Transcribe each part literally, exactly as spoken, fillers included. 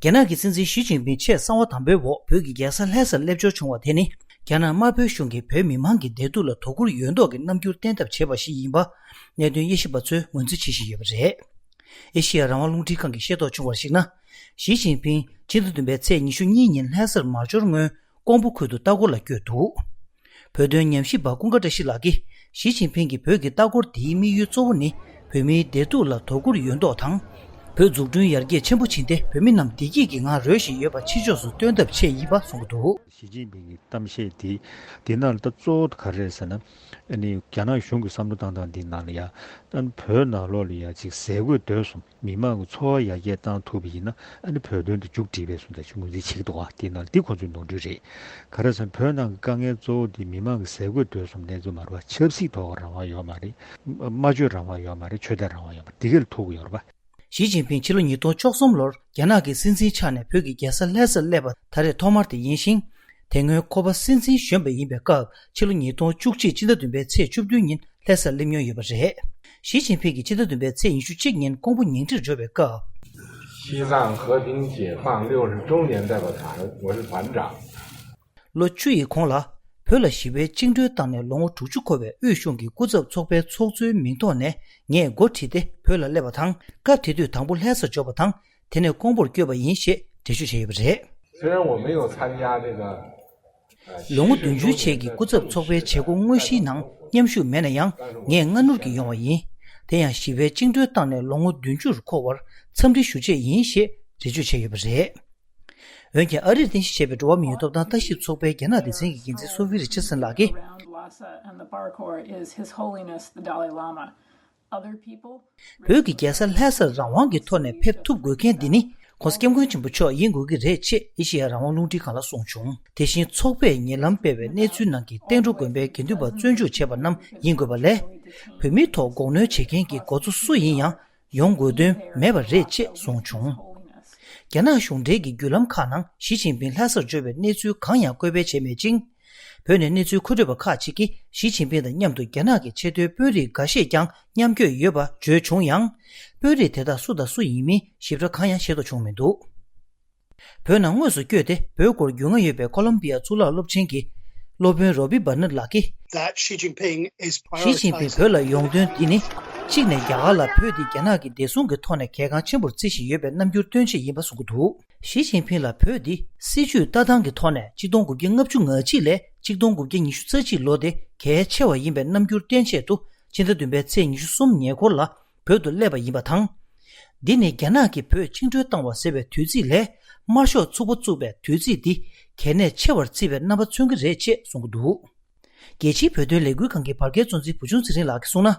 རྒྱ་ནག་གི་སྲིད་འཛིན་ཞི་ཅིན་ཕིང་ཆེས་གསང་བ་དམ་པོའི་འོག་བོད་ཀྱི་རྒྱལ་ས་ལྷ་སར་སླེབས་འབྱོར་བྱུང་བ་དེ་ནི། རྒྱ་ནག་དམར་པོའི་གཞུང་གིས་བོད་མི་མང་གི་བདེ་སྡུག་ལ་དོ་ཁུར་ཡོད་མདོག་གི་རྣམ་འགྱུར་བསྟན་ཐབས་བྱས་པ་ཞིག་ཡིན་པ། གནད་དོན་དབྱེ་ཞིབ་པ་ཚོས་ངོས་འཛིན་བྱེད་བཞིན་ཡོད་པ་རེད། ཨེ་ཤེ་ཡ་རང་དབང་རླུང་འཕྲིན་ཁང་གིས་ཤེས་རྟོགས་བྱུང་བར་གཞིགས་ན། ཞི་ཅིན་ཕིང་ཕྱི་ཟླ་བདུན་པའི་ཚེས་ཉི་ཤུ་གཉིས་ཉིན་ལྷ་སར་མར་འབྱོར་སྔོན། ཀོང་པོ་ཁུལ་དུ་ལྟ་སྐོར་ལ་བསྐྱོད་འདུག། བོད་དོན་ཉམས་ཞིབ་པ་ཀུན་དགའ་བཀྲ་ཤིས་ལགས་ཀྱིས། ཞི་ཅིན་ཕིང་གིས་བོད་ཀྱི་ལྟ་སྐོར་དེའི་དམིགས་ཡུལ་གཙོ་བོ་ནི། བོད་མིའི་བདེ་སྡུག་ལ་དོ་ཁུར་ཡོད་མདོག་དང་། བོད་འཛུགས་སྐྲུན་ཡར་རྒྱས་ཆེན་པོ་ཕྱིན་ཏེ། བོད་མི་རྣམས་བདེ་སྐྱིད་ཀྱི་ངང་རོལ་བཞིན་ཡོད་པ་ཕྱི་ཕྱོགས་སུ་སྟོན་ཐབས་ཆེད་ཡིན་པ་གསུངས་འདུག། ཞི་ཅིན་ཕིང་གི་གཏམ་བཤད་དེ། དེ་ནང་ལ་ད་གཙོ་བོ་ག་རེ་རེད་ཟེར་ན། ཨ་ནི་རྒྱ་ནག་གཞུང་གི་བསམ་བློ་བཏང་སྟངས་འདི་ནང་ལ་ཡ། ཨ་ནི་བོད་ནང་ལོགས་ལ་ཡ་ཅིག་ཟས་གོས་སྡོད་གསུམ། མི་མང་གི་འཚོ་བ་ཡར་རྒྱས་བཏང་ཐུབ་པ་ཡིན་ན། ཨ་ནི་བོད་དོན་དེ་མཇུག་སྒྲིལ་བའི་བཟོ་འདྲ་ཅིག་ངོས་འཛིན་བྱེད་ཀྱི་འདུག་ག། དེ་ནང་འདི་ཁོ་ཚོའི་ནོར་འཁྲུལ་རེད། ག་རེ་ཟེར་ན་བོད་ནང་གི་དཀའ་ངལ་གཙོ་བོ་དེ་མི་མང་གི་ཟས་གོས་སྡོད་གསུམ་གནས་ཚུལ་མ་རེད་པ། ཆབ་སྲིད་ཐོག་རང་དབང་ཡོད་མ་རེད། སྨྲ་བརྗོད་རང་དབང་ཡོད་མ་རེད། ཆོས་དད་རང་དབང་ཡོད་མ་རེད། དེ་ག་ལ་ཐུག་གི་ཡོད་རེད་པ། ཞི་ཅིན་ཕིང་ཕྱི་ལོ་ཉིས་སྟོང་བཅུ་གསུམ་ལོར་རྒྱ་ནག་གི་སྲིད་འཛིན་ཆགས་ནས་བོད་ཀྱི་རྒྱལ་ས་ལྷ་སར་སླེབས་པ་ད་རེས་ཐོག་མར་དེ་ཡིན་ཞིང་། དེ་སྔོན་ཁོ་པ་སྲིད་འཛིན་གཞོན་པ་ཡིན་པའི་སྐབས། ཕྱི་ལོ་ཉིས་སྟོང་བཅུ་གཅིག་སྤྱི་ཟླ་བདུན་པའི་ཚེས་བཅུ་བདུན་ཉིན་ལྷ་སར་སླེབས་མྱོང་ཡོད་པ་རེད། ཞི་ཅིན་ཕིང་གིས་སྤྱི་ཟླ་བདུན་པའི་ཚེས་ཉི་ཤུ་གཅིག་ཉིན་ཀོང་པོ་ཉིང་ཁྲིར་འབྱོར་བའི་སྐབས། 西藏和平解放六十周年代表团，我是团长。 ལོ་བཅུ་ཡི་གོང་ལ། བོད་ལ་ཞི་བའི་བཅིངས་འགྲོལ་བཏང་ནས་ལོ་ངོ་དྲུག་ཅུ་འཁོར་བའི་དབུས་གཞུང་གི་སྐུ་ཚབ་ཚོགས་པའི་ཚོགས་གཙོའི་མིང་ཐོག་ནས་ངས་འགོ་ཁྲིད་དེ་བོད་ལ་སླེབས་པ་དང་། སྐབས་དེ་དུས་དང་པོ་ལྷ་སར་འབྱོར་བ་དང་། དེ་ནས་ཀོང་པོར་བསྐྱོད་པ་ཡིན་ཞེས་འགྲེལ་བརྗོད་བྱས་ཡོད་པ་རེད། 虽然我没有参加这个 ལོ་ངོ་བདུན་ཅུའི་རྗེས་ཀྱི་སྐུ་ཚབ་ཚོགས་པའི་བྱེད་སྒོ་དངོས་གཞིའི་ནང་མཉམ་ཞུགས་མེད་ན་ཡང་། ངས་སྔ་སྣུར་གྱིས་ཡོང་བ་ཡིན། དེ་ཡང་ཞི་བའི་བཅིངས་འགྲོལ་བཏང་ནས་ལོ་ངོ་བདུན་ཅུར་འཁོར་བར་འཚམས་འདྲི་ཞུ་ཆེད་ཡིན་ཞེས་འགྲེལ་བརྗོད་བྱས་ཡོད་པ་རེད། འོན་ཀྱང་། ཨ་རིར་རྟེན་གཞི་བྱས་པའི་འགྲོ་བ་མིའི་ཐོབ་ཐང་ལྟ་ཞིབ་ཚོགས་པའི་རྒྱ་ནག་སྡེ་ཚན་གྱི་འགན་འཛིན་སོ་ཕི་རི་ཆར་སན་ལགས་ཀྱིས། Around Lhasa and the Park Korps is His Holiness the Dalai Lama. Other people བོད་ཀྱི་རྒྱལ་ས་ལྷ་སར་རང་དབང་གི་ཐོག་ནས་ཕེབས་ཐུབ་དགོས་མཁན་འདི་ནི། ྋགོང་ས་ྋསྐྱབས་མགོན་ཆེན་པོ་མཆོག་ཡིན་དགོས་ཀྱི་རེད་ཅེས་ཨེ་ཤེ་ཡ་རང་དབང་རླུང་འཕྲིན་ཁང་ལ་གསུངས་བྱུང་། དེ་བཞིན་ཚོགས་པས་ཉེ་ལམ་སྤེལ་བའི་གནས་ཚུལ་ནང་གི་བསྟན་འགྲོ་དགོན་པའི་དགེ་འདུན་པ་བཙོན་འཇུག་བྱས་པ་རྣམས་ཡིན་དགོས་པ་ལས། བོད་མིའི་ཐོག་འགོག་གནོན་བྱེད་མཁན་གྱི་འགོ་གཙོ་སུ་ཡིན་ཡང་ཡོང་དགོས་དོན་མེད་པ་རེད་ཅེས་གསུངས་བྱུང་། རྒྱ་ནག་གཞུང་འབྲེལ་གྱི་བརྒྱུད་ལམ་ཁག་ནང་ཞི་ཅིན་ཕིང་ལྷ་སར་འབྱོར་བའི་གནས་ཚུལ་གང་ཡང་བཀོད་སྤེལ་བྱས་མེད་ཅིང་། བོད་ནས་གནས་ཚུལ་མཁོ་སྤྲོད་པ་ཁག་ཅིག་གིས་ཞི་ཅིན་ཕིང་དང་མཉམ་དུ་རྒྱ་ནག་གི་ཆེས་མཐོའི་དཔོན་རིགས་འགའ་ཤས་ཀྱང་མཉམ་བསྐྱོད་ཡོད་པ་བརྗོད་བྱུང་ཡང་། དཔོན་རིགས་དེ་དག་སུ་དང་སུ་ཡིན་མིན་ཞིབ་ཕྲ་གང་ཡང་ཤེས་རྟོགས་བྱུང་མི་འདུག། བོད་ནང་དངོས་སུ་བསྐྱོད་དེ་བོད་སྐོར་རྒྱུས་མངའ་ཡོད་པའི་ཀོ་ལོམ་པི་ཡ་གཙུག་ལག་སློབ་ཆེན་གྱི་སློབ་དཔོན་རོ་བྷི་བྷ་ནར་ལགས་ཀྱིས། That Xi Jinping is ཞི་ཅིན་ཕིང་བོད་ལ་ཡོང་དོན་འདི་ནི། གཅིག་ནས་རྒྱ་གར་ལ་བོད་འདི་རྒྱ་ནག་གི་བདེ་སྲུང་གི་ཐོག་ནས་གལ་འགངས་ཆེན་པོར་བརྩི་བཞིན་ཡོད་པའི་རྣམ་འགྱུར་སྟོན་ཆེད་ཡིན་པ་གསུང་གི་འདུག། ཞི་ཅིན་ཕིང་ལ་བོད་འདི་སྲིད་ཇུས་ལྟ་སྟངས་ཀྱི་ཐོག་ནས་ཆིག་སྟོང་དགུ་བརྒྱ་ལྔ་བཅུ་ང་གཅིག་ལས་ཆིག་སྟོང་དགུ་བརྒྱ་ཉི་ཤུ་རྩ་གཅིག་ལོ་དེ་གལ་ཆེ་བ་ཡིན་པའི་རྣམ་འགྱུར་སྟོན་ཆེད་དུ་ཕྱི་ཟླ་བདུན་པའི་ཚེས་ཉི་ཤུ་གསུམ་ཉེ་འཁོར་ལ་བོད་དུ་སླེབས་པ་ཡིན་པ་དང་། འདི་ནི་རྒྱ་ནག་གིས་བོད་བཅིངས་འགྲོལ་བཏང་བ་ཟེར་བའི་དུས་ཚིགས་ལས་དམར་ཤོག་ཚུགས་པ་བཙུགས་པའི་དུས་ཚིགས་འདི་གལ་གནད་ཆེ་བར་བརྩི་བའི་རྣམ་པ་མཚོན་གྱི་རེད་ཅེས་གསུང་གི་འདུག། རྒྱལ་སྤྱིའི་བོད་དོན་ལས་འགུལ་ཁང་གི་བར་བརྒལ་གཙོ་འཛིན་བུ་ཆུང་ཚེ་རིང་ལགས་ཀྱིས་གསུངས་ན།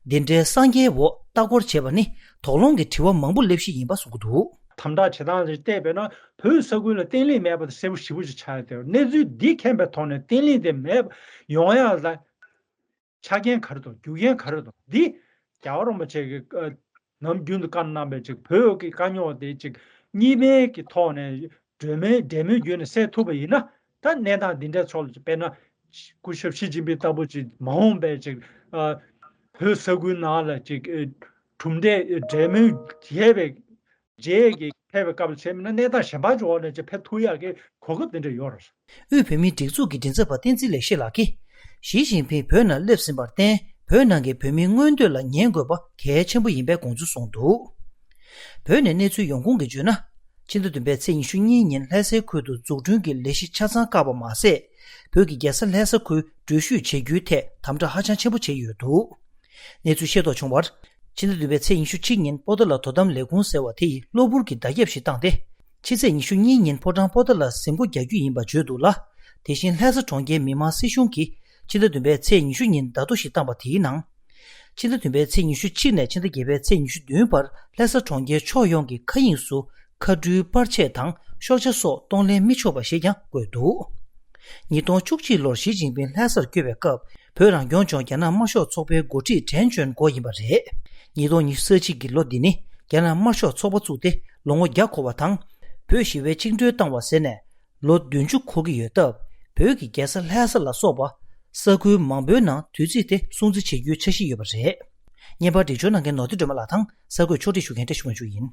འདི་འདྲའི་གསང་རྒྱའི་འོག་ལྟ་སྐོར་བྱས་པ་ནི་དོགས་སློང་གི་དྲི་བ་མང་པོ་སླེབས་གཞི་ཡིན་པ་གསུང་གི་འདུག། དམ་དྲག་བྱེད་སྟངས་ལ་བལྟས་པས་ན་བོད་ས་ཁུལ་ལ་བརྟན་ལྷིང་མེད་པ་དེ་གསལ་པོ་ཞེ་པོ་ཅིག་ཆགས་ཡོད་དེ། གནས་ཚུལ་འདི་མཁྱེན་པའི་ཐོག་ནས་བརྟན་ལྷིང་དེ་མེད་པ་ཡོང་ཡག་ལ་ཆ་རྐྱེན་ག་རེ་འདུག། རྒྱུ་རྐྱེན་ག་རེ་འདུག། འདི་རྒྱལ་བ་རིན་པོ་ཆེ་གིས་ཨ་ནམ་རྒྱུན་དུ་བཀའ་གནང་བའི་ཅིག་བོད་ཀྱི་དཀའ་རྙོག་དེ་ཅིག་གཉིས་ཕན་གྱི་ཐོག་ནས་གྲོས་མོལ་འབྲེལ་མོལ་བརྒྱུད་ནས་སེལ་ཐུབ་པ་ཡིན་ན། ད་གནས་སྟངས་འདི་འདྲའི་ཕྱོགས་ལ་ཅིག་དཔེར་ན་སྐུ་ཞབས་ཞི་ཅིན་ཕིང་ལྟ་བུ་ཅིག་མ་འོངས་པའི་ཅིག་ཨ་བོད་ས་ཁུལ་ནང་ལ་ཅིག་ཨ་གྲུབ་འབྲས་འབྲེལ་མོལ་བྱས་པའི་རྗེས་ཀྱི་ཕེབས་པའི་སྐབས་ལ་བྱས་མིན་ན་གནས་སྟངས་གཞན་པ་ཅིག་འོག་ནས་ཅིག་ཕེབས་ཐུབ་ཡག་གི་གོ་སྐབས་དེ་འདྲ་ཡོད་རེད། དབུས་བོད་མིའི་སྒྲིག་འཛུགས་ཀྱི་མགྲིན་ཚབ་པ་བསྟན་འཛིན་ལེགས་བཤད་ལགས་ཀྱིས། ཞི་ཅིན་ཕིང་བོད་ནང་སླེབས་ཟིན་པར་བརྟེན། བོད་ནང་གི་བོད་མིའི་མངོན་འདོད་ལ་ཉན་དགོས་པ་གལ་ཆེན་པོ་ཡིན་པའི་དགོངས་ཚུལ་གསུངས་འདུག། བོད་ནས་གནས་ཚུལ་ཡོང་ཁུངས་ཀྱིས་བརྗོད་ན། ཕྱི་ཟླ་བདུན་པའི་ཚེས་ཉི་ཤུ་གཉིས་ཉིན་ལྷ་སའི་ཁུལ་དུ་འཛུགས་སྐྲུན་གྱི་ལས་གཞི་ཆ་ཚང་བཀག་པ་མ་ཟད། བོད་ཀྱི་རྒྱལ་ས་ལྷ་ས་ཁུལ་འགྲུལ་བཞུད་བྱེད་རྒྱུའི་ཐད་དམ་དྲག་ཧ་ཅང་ཆེན་པོ་བྱས་ཡོད་འདུག། གནས་ཚུལ་ཤེས་རྟོགས་བྱུང་བར། ཕྱི་ཟླ་བདུན་པའི་ཚེས་ཉི་ཤུ་གཅིག་ཉིན་པོ་ཏཱ་ལ་དོ་དམ་ལས་ཁུངས་ཟེར་བ་དེ་ཡིས་གློ་བུར་གྱི་བརྡ་ཁྱབ་ཞིག་བཏང་སྟེ། ཕྱི་ཚེས་ཉི་ཤུ་གཉིས་ཉིན་ཕོ་བྲང་པོ་ཏཱ་ལར་གཟིམ་སྒོ་རྒྱག་རྒྱུ་ཡིན་པ་བརྗོད་འདུག་ལ། དེ་བཞིན་ལྷ་ས་གྲོང་ཁྱེར་མི་དམངས་སྲིད་གཞུང་གིས་ཕྱི་ཟླ་བདུན་པའི་ཚེས་ཉི་ཤུ་ཉིན་བརྡ་ཐོ་ཞིག་བཏང་པ་དེའི་ནང་། ཕྱི་ཟླ་བདུན་པའི་ཚེས་ཉི་ཤུ་གཅིག་ནས་ཕྱི་ཟླ་བརྒྱད་པའི་ཚེས་ཉི་ཤུ་བདུན་བར་ལྷ་ས་གྲོང་ཁྱེར་ཕྱོགས་ཡོངས་ཀྱི་མཁའ་དབྱིངས་སུ་མཁའ་འགྲུལ་པར་ཆས་དང་ཤོག་ཆ་སོགས་གཏོང་ལེན་མི་ཆོག་པ་ཞེས་ཀྱང་བཀོད་འདུག། ཉིས་སྟོང་བཅུ་གཅིག་ལོར་ཞི་ཅིན་ཕིང་ལྷ་སར་བསྐྱོད་པའི་སྐབས། བོད་རང་སྐྱོང་ལྗོངས་རྒྱ་ནག་དམར་ཤོག་ཚོགས་པའི་འགོ་ཁྲིད་ཁྲེན་ཅོན་གོ་ཡིན་པ་རེད། ཉིས་སྟོང་ཉི་ཤུ་རྩ་གཅིག་གི་ལོ་འདི་ནི་རྒྱ་ནག་དམར་ཤོག་ཚོགས་པ་བཙུགས་ཏེ་ལོ་ངོ་བརྒྱ་འཁོར་བ་དང་། བོད་ཞི་བའི་བཅིངས་འགྲོལ་བཏང་བ་ཟེར་ནས་ལོ་བདུན་ཅུ་འཁོར་གྱི་ཡོད་སྟབས། བོད་ཀྱི་རྒྱལ་ས་ལྷ་ས་ལ་སོགས་པ་ས་ཁུལ་མང་པོའི་ནང་དུས་ཚིགས་དེ་སྲུང་བརྩི་བྱེད་རྒྱུའི་འཆར་གཞི་ཡོད་པ་རེད། བརྙན་པར་སྒྲིག་སྦྱོར་གནང་མཁན་ནོར་བུ་སྒྲོལ་མ་ལགས་དང་གསར་འགོད་ཕྱོགས་སྒྲིག་ཞུ་མཁན་བཀྲ་ཤིས་དབང་ཕྱུག་ཡིན།